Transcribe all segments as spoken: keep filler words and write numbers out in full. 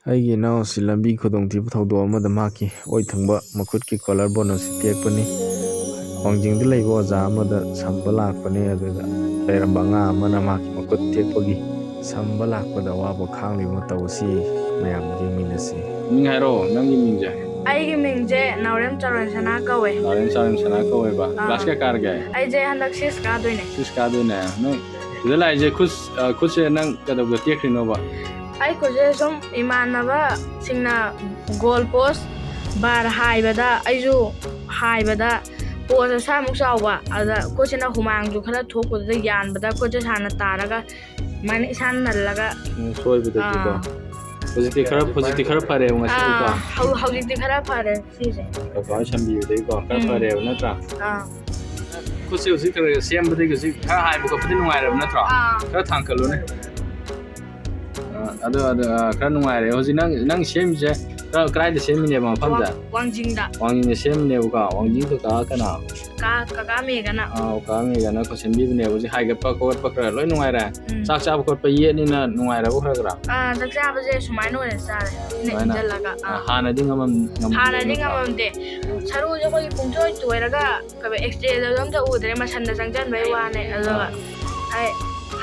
ꯑꯩꯒꯤ ꯏꯅꯥꯎ ꯑꯁꯤ ꯂꯝꯕꯤ ꯈꯨꯗꯣꯡꯊꯤꯕ ꯊꯧꯗꯣꯛ ꯑꯃꯗ ꯃꯍꯥꯛꯀꯤ ꯑꯣꯏ ꯊꯪꯕ ꯃꯈꯨꯠꯀꯤ collar bone ꯑꯁꯤ ꯇꯦꯛꯄꯅꯤ꯫ ꯋꯥꯡꯖꯤꯡꯗ ꯂꯩꯕ ꯑꯣꯖꯥ ꯑꯃꯗ ꯁꯝꯕ ꯂꯥꯛꯄꯅꯤ꯫ ꯑꯗꯨꯗ ꯂꯩꯔꯝꯕ ꯑꯉꯥꯡ ꯑꯃꯅ ꯃꯍꯥꯛꯀꯤ ꯃꯈꯨꯠ ꯇꯦꯛꯄꯒꯤ ꯁꯝꯕ ꯂꯥꯛꯄꯗ ꯑꯋꯥꯕ ꯈꯥꯡꯂꯤꯕ ꯃꯇꯧ ꯑꯁꯤ ꯃꯌꯥꯝ ꯌꯦꯡꯃꯤꯟꯅꯁꯤ꯫ ꯃꯤꯡ ꯍꯥꯏꯔꯛꯑꯣ, ꯅꯪꯒꯤ ꯃꯤꯡꯁꯦ? ꯑꯩꯒꯤ ꯃꯤꯡꯁꯦ ꯅꯥꯎꯔꯦꯝ ꯆꯥꯔꯣꯟꯁꯅꯥ ꯀꯧꯋꯦ꯫ ꯅꯥꯎꯔꯦꯝ ꯆꯥꯔꯣꯟꯁꯅꯥ ꯀꯧꯋꯦꯕ꯫ ꯑꯥ꯫ Class ꯀꯌꯥ ꯀꯥꯔꯒꯦ? ꯑꯩꯁꯦ ꯍꯟꯗꯛ six ꯀꯥꯗꯣꯏꯅꯦ꯫ Six ꯀꯥꯗꯣꯏꯅꯦ꯫ ꯅꯪ ꯁꯤꯗ ꯂꯥꯛꯏꯁꯦ ꯈꯨꯠ, ꯑ, ꯈꯨꯠꯁꯦ ꯅꯪ ꯀꯩꯗꯧꯕ ꯇꯦꯛꯈ꯭ꯔꯤꯅꯣꯕ? ꯑꯩ ꯈꯨꯠꯁꯦ ꯁꯨꯝ ꯏꯃꯥꯟꯅꯕꯁꯤꯡꯅ goal post bar ꯍꯥꯏꯕꯗ ꯑꯩꯁꯨ ꯍꯥꯏꯕꯗ post ꯑꯁꯥꯃꯨꯛ ꯆꯥꯎꯕ, ꯑꯗ ꯈꯨꯠꯁꯤꯅ ꯍꯨꯃꯥꯡꯁꯨ ꯈꯔ ꯊꯣꯛꯄꯗꯨꯗ ꯌꯥꯟꯕꯗ ꯈꯨꯠꯁꯦ ꯍꯥꯟꯅ ꯇꯥꯔꯒ ꯁꯨꯃꯥꯏꯅ ꯏꯁꯥꯅ ꯅꯜꯂꯒ ꯎꯝ, ꯁꯣꯏꯕꯗꯒꯤꯀꯣ꯫ ꯑꯥ꯫ ꯍꯧꯖꯤꯛꯇꯤ ꯈꯔ, ꯍꯧꯖꯤꯛꯇꯤ ꯈꯔ ꯐꯔꯦꯕ ꯉꯁꯤꯗꯤꯀꯣ꯫ ꯑꯥ, ꯍꯧ-, ꯍꯧꯖꯤꯛꯇꯤ ꯈꯔ ꯐꯔꯦ ꯁꯤꯁꯦ꯫ ꯀꯀꯥ ꯍꯣꯏ ꯁꯝꯕꯤꯕꯗꯒꯤꯀꯣ ꯈꯔ ꯎꯝ꯫ ꯐꯔꯦꯕ ꯅꯠꯇ꯭ꯔꯥ? ꯑꯥ꯫ ꯈꯨꯠꯁꯦ ꯍꯧꯖꯤꯛ ꯈꯔ ꯈꯔ ꯁꯦꯝꯕꯗꯒꯤ ꯍꯧꯖꯤꯛ ꯈꯔ ꯍꯥꯏꯕ ꯈꯣꯠꯄꯗꯤ ꯅꯨꯡꯉꯥꯏꯔꯕ ꯅꯠꯇ꯭ꯔꯣ? ꯑꯥ꯫ ꯈꯔ ꯊꯥꯡꯀꯠꯂꯨꯅꯦ꯫ ꯑꯥ, ꯑꯗꯣ, ꯑꯗꯣ, ꯑꯥ, ꯈꯔ ꯅꯨꯡꯉꯥꯏꯔꯦ꯫ ꯍꯧꯖꯤꯛ ꯅꯪ, ꯅꯪ ꯁꯦꯝꯃꯤꯁꯦ ꯀ-, ꯀꯗꯥꯏꯗ ꯁꯦꯝꯃꯤꯅꯦꯕ ꯃꯐꯝꯁꯦ? ꯋꯥꯡ-, ꯋꯥꯡꯖꯤꯡꯗ꯫ ꯋꯥꯡꯖꯤꯡꯗ ꯁꯦꯝꯃꯤꯅꯦꯕꯀꯣ꯫ ꯋꯥꯡꯖꯤꯡ ꯀꯀꯥ ꯀꯅꯥ? ꯀꯥ-, ꯀꯀꯥ ꯃꯦꯒꯅ꯫ ꯑꯥ, ꯀꯀꯥ ꯃꯦꯒꯅ ꯈꯨꯠ ꯁꯦꯝꯕꯤꯕꯅꯦꯕ꯫ ꯍꯧꯖꯤꯛ ꯍꯥꯏꯒꯠꯄ ꯈꯣꯠꯄ ꯈꯔ ꯂꯣꯏ ꯅꯨꯡꯉꯥꯏꯔꯦ? ꯎꯝ꯫ ꯆꯥꯛ ꯆꯥꯕ ꯈꯣꯠꯄ ꯌꯦꯠꯅꯤꯅ ꯅꯨꯡꯉꯥꯏꯔꯕ ꯈꯔ ꯈꯔ? ꯑꯥ, ꯆꯥꯛ ꯆꯥꯕꯁꯦ ꯁꯨꯃꯥꯏꯅ ꯑꯣꯏꯅ ꯆꯥꯔꯦ꯫ ꯁꯤꯅ ꯁꯨꯃꯥꯏꯅ? ꯏꯟꯖꯜꯂꯒ꯫ ꯑꯥ, ꯑꯥ꯫ ꯍꯥꯟꯅꯗꯤ ꯉꯝꯃꯝ-, ꯉꯝꯃꯝꯗꯦ ꯍꯥꯟꯅꯗꯤ ꯅꯠꯇ꯭ꯔꯣ? ꯉꯝꯃꯝꯗꯦ꯫ ꯁꯔꯨꯁꯦ ꯑꯩꯈꯣꯏꯒꯤ ꯄꯨꯡꯇꯣꯏ ꯇꯣꯏꯔꯒ ꯀꯩꯕ, X-ray ꯗꯁꯨ ꯑꯝꯇ ꯎꯗ꯭ꯔꯦ, ꯃꯁꯟꯗ ꯆꯪꯁꯤꯟꯕꯩ ꯋꯥꯅꯦ꯫ ꯑꯗꯨꯒ ꯑꯥ꯫ ꯑꯩ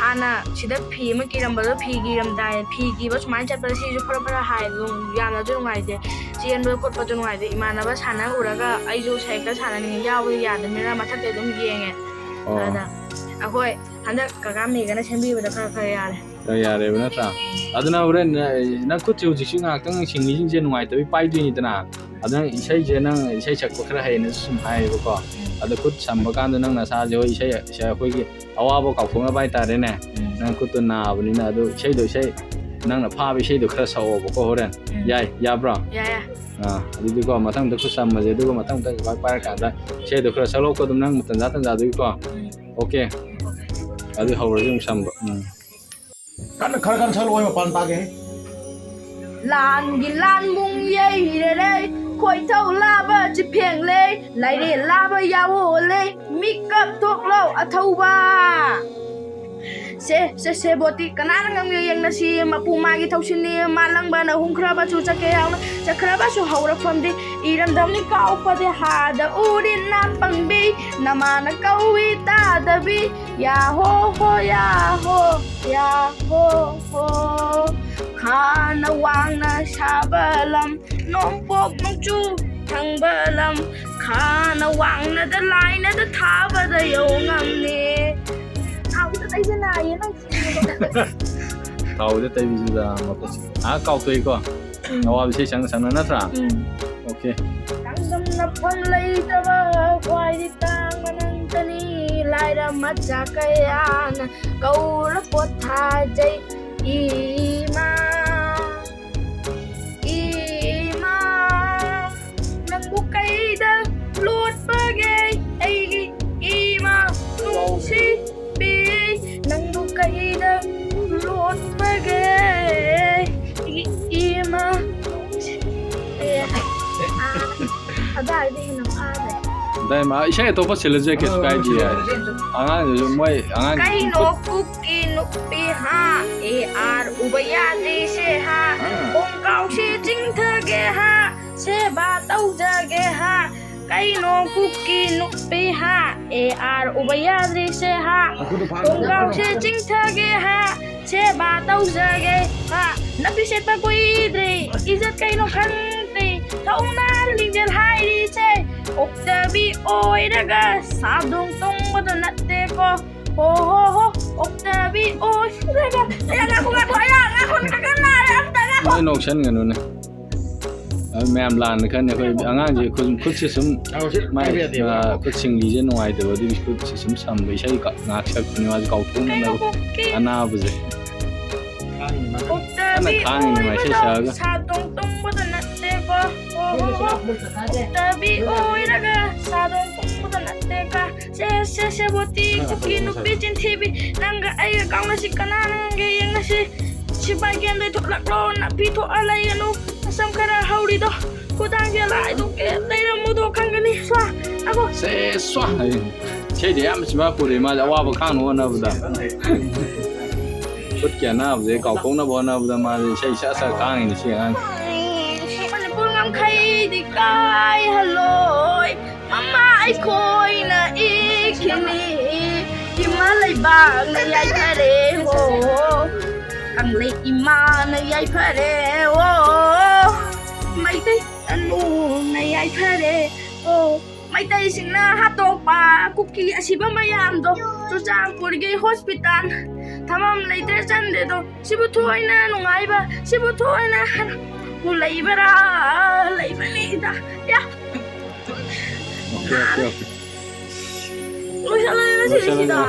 ꯍꯥꯟꯅ ꯁꯤꯗ ꯐꯤ ꯑꯃ ꯀꯤꯔꯝꯕꯗꯣ, ꯐꯤ ꯀꯤꯔꯝꯗꯥꯏ, ꯐꯤ ꯀꯤꯕ ꯁꯨꯃꯥꯏꯅ ꯆꯠꯄꯗ ꯁꯤꯁꯨ ꯐꯔ ꯐꯔ ꯍꯥꯏ, ꯑꯗꯨꯝ ꯌꯥꯝꯅꯁꯨ ꯅꯨꯡꯉꯥꯏꯇꯦ, ꯆꯦꯟꯕ ꯈꯣꯠꯄꯗꯣ ꯅꯨꯡꯉꯥꯏꯇꯦ꯫ ꯏꯃꯥꯟꯅꯕ ꯁꯥꯟꯅ ꯎꯔꯒ ꯑꯩꯁꯨ ꯁꯥꯏꯀꯜ ꯁꯥꯟꯅꯅꯤꯡꯉꯦ, ꯌꯥꯎꯕꯗꯤ ꯌꯥꯗꯕꯅꯤꯅ ꯃꯊꯛꯇ ꯑꯗꯨꯝ ꯌꯦꯡꯉꯦ꯫ ꯑꯣ꯫ ꯑꯗ ꯑꯩꯈꯣꯏ ꯍꯟꯗꯛ ꯀꯀꯥ ꯃꯦꯒꯅ ꯁꯦꯝꯕꯤꯕꯗ ꯈꯔ ꯈꯔ ꯌꯥꯔꯦ꯫ ꯈꯔ ꯌꯥꯔꯦꯕ ꯅꯠꯇ꯭ꯔꯥ? ꯑꯗꯨꯅ ꯍꯣꯔꯦꯟ, ꯑ, ꯅꯪ ꯈꯨꯠꯁꯦ ꯍꯧꯖꯤꯛꯁꯨ ꯉꯥꯏꯍꯥꯛꯇꯪ ꯁꯤꯡꯂꯤꯁꯤꯡꯁꯦ ꯅꯨꯡꯉꯥꯏꯇꯕꯒꯤ ꯄꯥꯏꯗꯣꯏꯅꯤꯗꯅ꯫ ꯑꯗꯨꯅ ꯏꯁꯩꯁꯦ ꯅꯪ ꯏꯁꯩ ꯁꯛꯄ ꯈꯔ ꯍꯩꯌꯦꯅꯁꯨ ꯁꯨꯝ ꯍꯥꯏꯌꯦꯕꯀꯣ꯫ ꯎꯝ꯫ ꯑꯗꯣ ꯈꯨꯠ ꯁꯝꯕ ꯀꯥꯟꯗ ꯅꯪ ꯅꯁꯥꯁꯦ ꯍꯣꯏ ꯏꯁꯩ, ꯏꯁꯩ ꯑꯩꯈꯣꯏꯒꯤ ꯑꯋꯥꯕ ꯀꯥꯎꯊꯣꯛꯅꯕ ꯍꯥꯏꯇꯥꯔꯦꯅꯦ꯫ ꯎꯝ꯫ ꯅꯪ ꯈꯨꯠꯇꯣ ꯅꯥꯕꯅꯤꯅ ꯑꯗꯨ ꯏꯁꯩꯗꯣ, ꯏꯁꯩ ꯅꯪꯅ ꯐꯥꯕ ꯏꯁꯩꯗꯣ ꯈꯔ ꯁꯛꯑꯣꯕꯀꯣ ꯍꯣꯔꯦꯟ꯫ ꯎꯝ꯫ ꯌꯥꯏ, ꯌꯥꯕ꯭ꯔꯣ? ꯌꯥꯏ, ꯌꯥꯏ꯫ ꯑꯥ, ꯑꯗꯨꯗꯤꯀꯣ ꯃꯊꯪꯗ ꯈꯨꯠ ꯁꯝꯃꯁꯦ, ꯑꯗꯨꯒ ꯃꯊꯪ ꯃꯊꯪ ꯄꯥꯏ-, ꯄꯥꯏꯔꯀꯥꯟꯗ ꯏꯁꯩꯗꯣ ꯈꯔ ꯁꯛꯂꯛꯎꯀꯣ ꯑꯗꯨꯝ ꯅꯪ ꯇꯟꯖꯥ ꯇꯟꯖꯥꯗꯨꯒꯤꯀꯣ꯫ ꯎꯝ꯫ Okay꯫ ꯑꯗꯨ ꯍꯧꯔꯁꯤ ꯑꯃꯨꯛ ꯁꯝꯕ꯫ ꯎꯝ꯫ ꯀꯟꯅ ꯈꯔ ꯀꯟꯅ ꯁꯛꯂꯛꯑꯣ, ꯃꯄꯥꯟ ꯇꯥꯒꯦ꯫ ꯂꯥꯟꯒꯤ ꯂꯥꯟꯕꯨꯡ ꯌꯩꯔꯦꯔꯦ, ꯈꯣꯏꯊꯧ ꯂꯥꯕ ꯆꯤꯐꯦꯡꯂꯦ, ꯂꯥꯏꯔꯦꯜ ꯂꯥꯕ ꯌꯥꯋꯣꯂꯦ, ꯃꯤꯀꯞ ꯊꯣꯛꯂꯣ ꯑꯊꯧꯕ꯫ ꯁꯦ ꯁꯦ ꯁꯦ ꯕꯣꯇꯤ, ꯀꯅꯥꯅ ꯉꯝꯒꯦ ꯌꯦꯡꯅꯁꯤ꯫ ꯃꯄꯨ ꯃꯥꯒꯤ ꯊꯧꯁꯤꯟꯅꯤ, ꯃꯥ ꯂꯪꯕꯅ ꯍꯨꯝꯈ꯭ꯔꯕꯁꯨ ꯆꯠꯀꯦ ꯌꯥꯎꯅ, ꯆꯠꯈ꯭ꯔꯕꯁꯨ ꯍꯧꯔꯛꯐꯝꯗꯤ ꯏꯔꯝꯗꯝꯅꯤ ꯀꯥꯎꯄꯗꯤ ꯍꯥꯗ ꯎꯔꯤꯅ ꯄꯪꯕꯤ, ꯅꯃꯥꯅ ꯀꯧꯏ ꯇꯥꯗꯕꯤ꯫ ꯌꯥ ꯍꯣ ꯍꯣ ꯌꯥ ꯍꯣ ꯌꯥ ꯍꯣ ꯍꯣ꯫ ꯈꯥꯅ ꯋꯥꯡꯅ ꯁꯥꯕ ꯂꯝ, ꯅꯣꯡꯄꯣꯛ ꯅꯣꯡꯆꯨ ꯊꯪꯕ ꯂꯝ, ꯈꯥꯅ ꯋꯥꯡꯅꯗ ꯂꯥꯏꯅꯗ ꯊꯥꯕꯗ ꯌꯧ ꯉꯝꯅꯤ꯫ ꯊꯥꯎꯗ ꯇꯩꯁꯤꯟꯅ ꯍꯥꯏꯌꯦ ꯅꯪ꯫ ꯊꯥꯎꯗ ꯇꯩꯕꯤꯁꯤꯗ ꯃꯈꯨꯠꯁꯦ꯫ ꯑꯥ, ꯀꯥꯎꯊꯣꯛꯏꯀꯣ꯫ ꯎꯝ꯫ ꯑꯋꯥꯕ ꯏꯁꯩ ꯁꯪꯅ ꯁꯪꯅ ꯅꯠꯇ꯭ꯔꯥ? ꯎꯝ꯫ OK꯫ ꯂꯥꯡꯗꯝꯅꯐꯝ ꯂꯩꯇꯕ ꯈ꯭ꯋꯥꯏꯗꯤ ꯇꯥꯡꯕ ꯅꯪꯇꯅꯤ꯫ ꯂꯥꯏꯔ ꯃꯆꯥ ꯀꯌꯥꯅ ꯀꯧꯔ ꯄꯣꯊꯥꯖꯩ ꯏꯃꯥ꯫ ꯏꯃꯥ, ꯅꯪꯕꯨ ꯀꯩꯗ ꯂꯣꯠꯄꯒꯦ ꯑꯩꯒꯤ ꯏꯃꯥ ꯅꯨꯡꯁꯤꯕꯤ? ꯅꯪꯕꯨ ꯀꯩꯗ ꯂꯣꯠꯄꯒꯦ ꯑꯩꯒꯤ ꯏꯃꯥ ꯅꯨꯡꯁꯤꯕꯤ? ꯑꯦ, ꯑꯥ, ꯑꯗꯥꯏꯗꯤ ꯍꯦꯟꯅ ꯐꯥꯗ꯭ꯔꯦ꯫ ꯑꯗꯥꯏ ꯃꯥ ꯏꯁꯩ ꯑꯇꯣꯞꯄ ꯁꯤꯜꯂꯁꯨ ꯌꯥꯏ, ꯀꯩꯁꯨ ꯀꯥꯏꯗꯦ ꯌꯥꯏ꯫ ꯑꯉꯥꯡꯗꯨꯁꯨ ꯃꯣꯏ ꯑꯉꯥꯡ ꯀꯩꯅꯣ ꯀꯨꯛꯀꯤ ꯅꯨꯄꯤ ꯍꯥ, AR ꯎꯕ ꯌꯥꯗ꯭ꯔꯤꯁꯦ ꯍꯥ, ꯑꯥ꯫ ꯈꯣꯡꯀꯥꯎꯁꯤ ꯆꯤꯡꯊꯒꯦ ꯍꯥ, ꯁꯦꯕꯥ ꯇꯧꯖꯒꯦ ꯍꯥ, ꯀꯩꯅꯣ ꯀꯨꯛꯀꯤ ꯅꯨꯄꯤ ꯍꯥ, AR ꯎꯕ ꯌꯥꯗ꯭ꯔꯤꯁꯦ ꯍꯥ, ꯈꯣꯡꯀꯥꯎꯁꯤ ꯆꯤꯡꯊꯒꯦ ꯍꯥ, ꯁꯦꯕꯥ ꯇꯧꯖꯒꯦ ꯍꯥ, ꯅꯥꯄꯤ ꯁꯦꯠꯄ ꯀꯨꯏꯗ꯭ꯔꯤ, ꯏꯖꯠ ꯀꯩꯅꯣ ꯈꯪꯗ꯭ꯔꯤ, ꯊꯧꯅꯥ ꯂꯤꯡꯖꯦꯜ ꯍꯥꯏꯔꯤꯁꯦ, ꯑꯣꯛꯇꯕꯤ ꯑꯣꯏꯔꯒ ꯁꯥꯗꯣꯡ ꯇꯣꯡꯕꯗꯣ ꯅꯠꯇꯦꯀꯣ꯫ ꯍꯣ ꯍꯣ ꯍꯣ, ꯑꯣꯛꯇꯕꯤ ꯑꯣꯏꯔꯒ꯫ ꯑꯌꯥ, ꯉꯥꯏꯈꯣ, ꯉꯥꯏꯈꯣ, ꯑꯌꯥ, ꯉꯥꯏꯈꯣ, ꯉꯥꯏꯈꯣ, ꯉꯥꯏꯈꯣ, ꯉꯥꯏꯈꯣ꯫ ꯂꯣꯏ ꯅꯣꯛꯁꯟꯒꯅꯨꯅꯦ꯫ ꯑꯗꯨ ꯃꯌꯥꯝ ꯂꯥꯟꯅ ꯈꯟꯅꯤ꯫ ꯑꯩꯈꯣꯏ ꯑꯉꯥꯡꯁꯦ ꯈꯨꯠ, ꯈꯨꯠꯁꯦ ꯁꯨꯝ ꯃꯥꯏ, ꯍꯥꯏꯕ ꯌꯥꯗꯦꯕ꯫ ꯑꯥ, ꯈꯨꯠ ꯁꯤꯡꯂꯤꯁꯦ ꯅꯨꯡꯉꯥꯏꯇꯕ, ꯑꯗꯨꯒꯤ ꯈꯨꯠꯁꯦ ꯁꯨꯝ ꯁꯝꯕ, ꯏꯁꯩ ꯀ-, ꯉꯥꯏꯍꯥꯛ ꯁꯛꯄꯅꯦ, ꯃꯥꯁꯦ ꯀꯥꯎꯊꯣꯛꯅꯅꯕ꯫ ꯀꯩꯅꯣ ꯀꯨꯛꯀꯤ? ꯑꯅꯥꯕꯁꯦ꯫ ꯀꯟꯅ ꯈꯥꯡꯉꯤꯅꯦ ꯃꯥ ꯏꯁꯩ ꯁꯛꯑꯒ꯫ ꯁꯥꯗꯣꯡ ꯇꯣꯡꯕꯗ ꯅꯠꯇꯦꯀꯣ꯫ ꯍꯣ, ꯍꯣ, ꯍꯣ꯫ ꯑꯣꯛꯇꯕꯤ ꯑꯣꯏꯔꯒ ꯁꯥꯗꯣꯡ ꯇꯣꯡꯕꯗ ꯅꯠꯇꯦꯀꯣ꯫ ꯁꯦ, ꯁꯦ, ꯁꯦ, ꯕꯣꯇꯤ, ꯀꯨꯀꯤ ꯅꯨꯄꯤ ꯆꯤꯟꯊꯤꯕꯤ, ꯅꯪꯒ ꯑꯩꯒ ꯀꯥꯎꯅꯁꯤ, ꯀꯅꯥꯅ ꯉꯝꯒꯦ ꯌꯦꯡꯅꯁꯤ꯫ ꯁꯤꯐꯥꯏ ꯀꯦꯝꯗꯩ ꯊꯣꯛꯂꯛꯂꯣ, ꯅꯥꯄꯤ ꯊꯣꯛꯑ ꯂꯩꯒꯅꯨ꯫ ꯃꯁꯝ ꯈꯔ ꯍꯧꯔꯤꯗꯣ, ꯈꯨꯗꯥꯡꯁꯦ ꯂꯥꯏꯗꯣꯛꯀꯦ ꯂꯩꯔꯝꯃꯨꯗꯣ ꯈꯪꯒꯅꯤ꯫ ꯁ꯭ꯋꯥ, ꯑꯒꯣ꯫ ꯁꯦ, ꯁ꯭ꯋꯥ ꯍꯥꯏ꯫ ꯏꯁꯩꯗꯤ ꯑꯌꯥꯝꯕ ꯆꯤꯟꯐꯥ ꯄꯨꯔꯦ ꯃꯥꯁꯦ ꯑꯋꯥꯕ ꯈꯥꯡꯅꯕ ꯍꯣꯠꯅꯕꯗ꯫ ꯈꯨꯠꯀꯤ ꯑꯅꯥꯕꯁꯦ ꯀꯥꯎꯊꯣꯛꯅꯕ ꯍꯣꯠꯅꯕꯗ ꯃꯥꯁꯦ ꯏꯁꯩ ꯁꯛꯑ ꯁꯛꯑ ꯈꯥꯡꯉꯤꯅꯦ ꯁꯤ ꯑꯉꯥꯡꯁꯦ꯫ ꯃꯅꯤꯄꯨꯔ ꯉꯝꯈꯩꯗꯤ ꯀꯥꯏꯍꯜꯂꯣꯏ, ꯃꯃꯥ ꯑꯩꯈꯣꯏꯅ ꯏꯈꯤꯅꯤ, ꯏꯃꯥ ꯂꯩꯕꯥꯛꯅ ꯌꯥꯏꯐꯔꯦ ꯍꯣ, ꯀꯪꯂꯩ ꯏꯃꯥꯅ ꯌꯥꯏꯐꯔꯦ ꯍꯣ, ꯃꯩꯇꯩ ꯇꯅꯨꯅ ꯌꯥꯏꯐꯔꯦ ꯍꯣ꯫ ꯃꯩꯇꯩꯁꯤꯡꯅ ꯍꯥꯠꯇꯣꯛꯄ ꯀꯨꯀꯤ ꯑꯁꯤꯕ ꯃꯌꯥꯝꯗꯣ ꯆꯨꯔꯆꯥꯟꯄꯨꯔꯒꯤ ꯍꯣꯁꯄꯤꯇꯥꯜ ꯊꯝꯐꯝ ꯂꯩꯇ꯭ꯔꯦ ꯆꯟꯗꯦꯗꯣ꯫ ꯁꯤꯕꯨ ꯊꯣꯏꯅ ꯅꯨꯡꯉꯥꯏꯕ, ꯁꯤꯕꯨ ꯊꯣꯏꯅ ꯍꯔꯥꯎꯕ ꯂꯩꯕ꯭ꯔꯥ? ꯂꯩꯕꯅꯤꯗ꯫ ꯌꯥ꯫ Okay, okay, okay. ꯂꯣꯏꯁꯜꯂꯦ ꯉꯁꯤꯒꯤꯁꯤꯗ꯫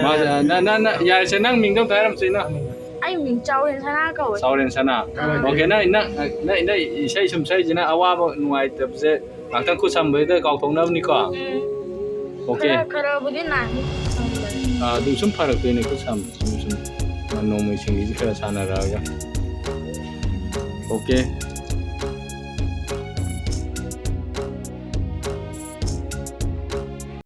ꯃꯥꯁꯦ, ꯅ, ꯅ, ꯅ, ꯌꯥꯔꯦꯁꯦ, ꯅꯪ ꯃꯤꯡꯗꯣ ꯑꯝꯇ ꯍꯥꯏꯔꯝꯁꯦ, ꯏꯅꯥꯎ꯫ ꯑꯩ ꯃꯤꯡ ꯆꯥꯎꯔꯦꯟ ꯁꯅꯥ ꯀꯧꯋꯦ꯫ ꯆꯥꯎꯔꯦꯟ ꯁꯅꯥ꯫ ꯑꯣꯀꯦ, ꯅꯪ, ꯅꯪ, ꯅꯪ, ꯅꯪ ꯏꯁꯩ ꯁꯨꯝ ꯁꯛꯏꯁꯤꯅ ꯑꯋꯥꯕ ꯅꯨꯡꯉꯥꯏꯇꯕꯁꯦ ꯉꯥꯛꯇꯪ ꯈꯨꯠ ꯁꯝꯕꯗ ꯀꯥꯎꯊꯣꯛꯅꯕꯅꯤꯀꯣ꯫ ꯎꯝ꯫ ꯑꯣꯀꯦ꯫ ꯈꯔ, ꯈꯔꯕꯨꯗꯤ ꯅꯥꯏ꯫ ꯑꯥ, ꯑꯗꯨꯝ ꯁꯨꯝ ꯐꯔꯛꯇꯣꯏꯅꯦ ꯈꯨꯠ ꯁꯝ ꯁꯨꯝ ꯁꯨꯝ ꯅꯣꯡꯃꯩ ꯁꯤꯡꯂꯤꯁꯤ ꯈꯔ ꯁꯥꯟꯅꯔꯛꯑꯒ꯫ ꯑꯣꯀꯦ꯫